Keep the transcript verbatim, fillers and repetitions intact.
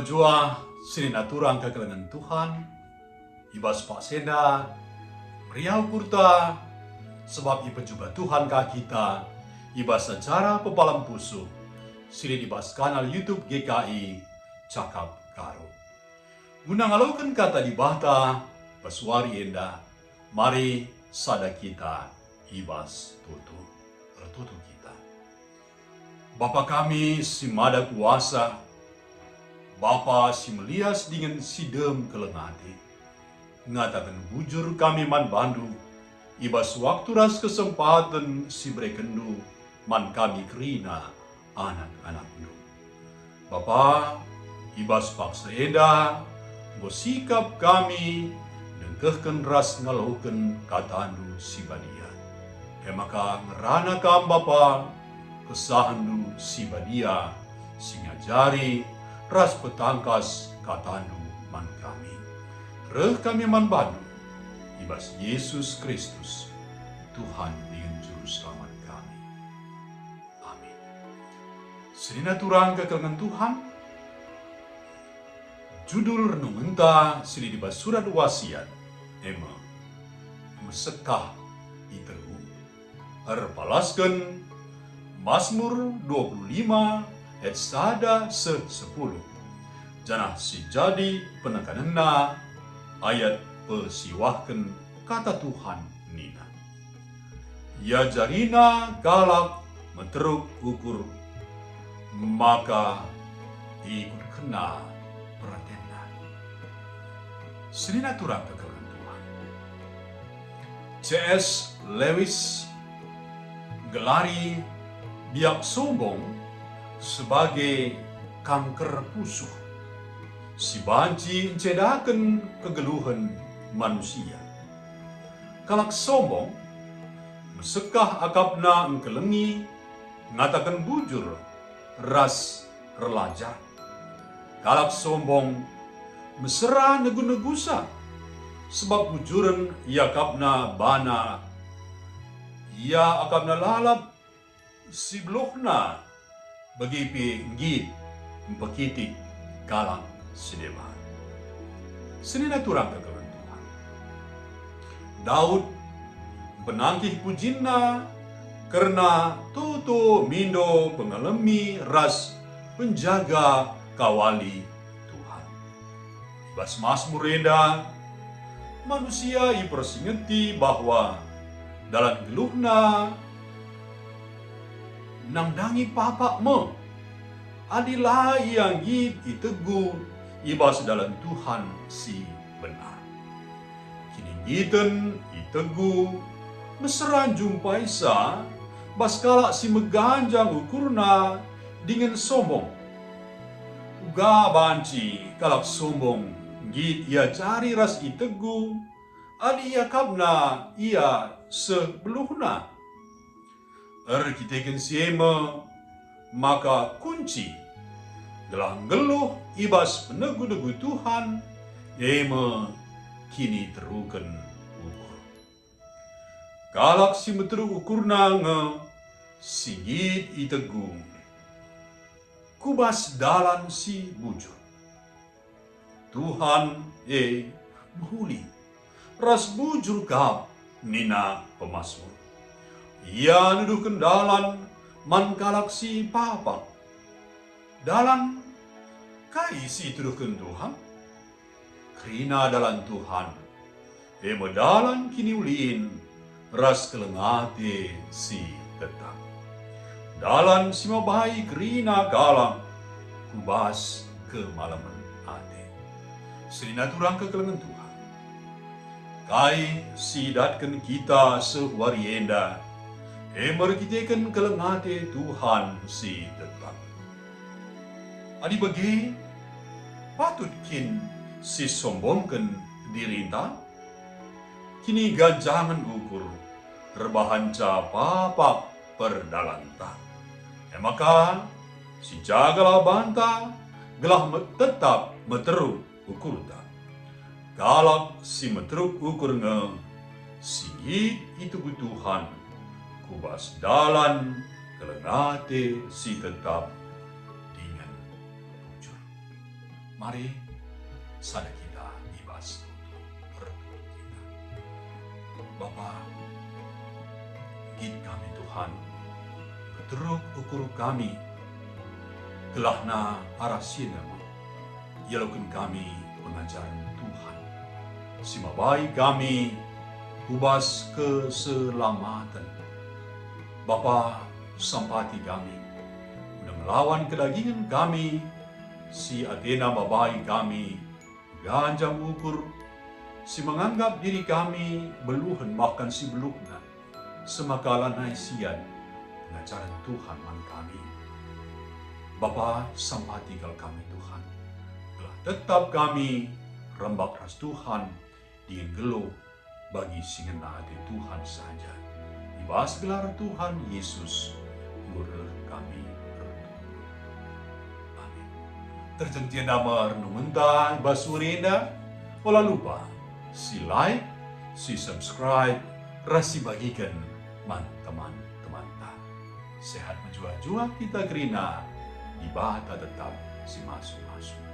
Juah, senina turang kekelengen Tuhan, i bas paksa enda meriah ukurta, sebab ipejuga Tuhan ka kita i bas acara Pepalem Pusuh si lit i bas kanal YouTube G K I Cakap Karo. Guna ngaloken Kata Dibata bas wari enda, mari sada kita i bas tutu. Ertutu kita. Bapa kami si mada kuasa, Bapa si melias dingen si dem keleng ate, ngataken bujur kami man bandu i bas waktu ras kesempaten si berekenNdu man kami kerina anak-anakNdu. Bapa, i bas paksa enda enggo sikap kami nengkehken ras ngaloken KataNdu si badia. E maka ngerana Kam, Bapa, kesahenNdu si badia si ngajari ras petangkas KataNdu man kami. Reh kami man bandu, i bas Jesus Kristus, Tuhan dingen Juru Selamat kami. Amin. Senina turang kekelengen Tuhan, judul renungenta si lit i bas surat Wasiat, e me, Mesekah Itegu. Erpalasken Masmur dua puluh lima ayat sada seh sepuluh, janah si jadi penekanenna ayat pesiwahken Kata Tuhan nina, "IajariNa kalak meteruk ukur, maka ikutkenna peratenNa." Senina turang kekelengen Tuhan. C S Lewis nggelari biak sombong sebagai kanker pusuh si banci ncedaken kegeluhen manusia. Kalak sombong mesekah akapna engkelengi, ngataken bujur ras erlajar. Kalak sombong mesera negu-negusa, sebab bujuren iakapna bana. Ia akapna lalap, si beluhna bagi pe nggit mpekitik kalak si deban. Senina turang kekelengen Tuhan. Daud mpenangkih pujinna kerna toto mindo pengalemi ras penjaga kawali Tuhan. I bas Masmur enda, manusia ipersingeti bahwa dalan geluhna nandangi papak me, adi la ia nggit itegu i bas dalan Tuhan si benar. Kininggiten itegu mesera njumpaisa bas kalak si meganjang ukurna dingen sombong. Uga banci kalak sombong nggit iajari ras itegu, adi iakapna ia seh beluhna. Erkiteken si e me maka kunci gelah nggeluh i bas penegu-negu Tuhan, e me kiniteruken ukur. Kalak si meteruk ukurna nge si nggit itegu ku bas dalan si bujur. Tuhan e mehuli ras bujur kap, nina pemasmur. Ia nuduhken dalan man kalak si papak. Dalan kai si ituduhken Tuhan? Kerina dalan Tuhan, e me dalan kiniulin ras keleng ate si tetap. Dalan si mabai kerina kalak ku bas kemalemen ate. Senina turang kekelengen Tuhan. Kai si idatken kita seh wari enda, e me erkiteken keleng ate Tuhan si tetap. Adi bage, patut kin sisombongken dirinta? Kiniganjangen ukur erbahanca papak perdalanta. E maka, sijagalah banta gelah me-, tetap meteruk ukurta. Kalak si meteruk ukur nge si nggit itegu Tuhan ku bas dalan keleng ate si tetap dingen bujur. Mari sada kita i bas tutu, ertutu kita. Bapa, nggit kami Tuhan, beteruk ukur kami, gelahna arah si enda me ialoken kami pengajaren Tuhan, si mabai kami ku bas keselamaten. Bapa, sampati kami, guna ngelawan kedagingen kami, si atena mabai kami, ganjang ukur, si menganggap diri kami beluhen bahkan si beluhna, semaka lanai sian pengajaren Tuhan man kami. Bapa, sampati kal kami Tuhan, gelah tetap kami rembak ras Tuhan dingen nggeluh bagi si ngena ate Tuhan saja. I bas gelar Tuhan Yesus, enggo reh kami ertoto. Amin. Terjeng jenda me renungenta i bas wari enda. Ola lupa si like, si subscribe, ras si bagiken man teman-temanta. Sehat mejuah-juah kita kerina, Dibata tetap si masu-masu.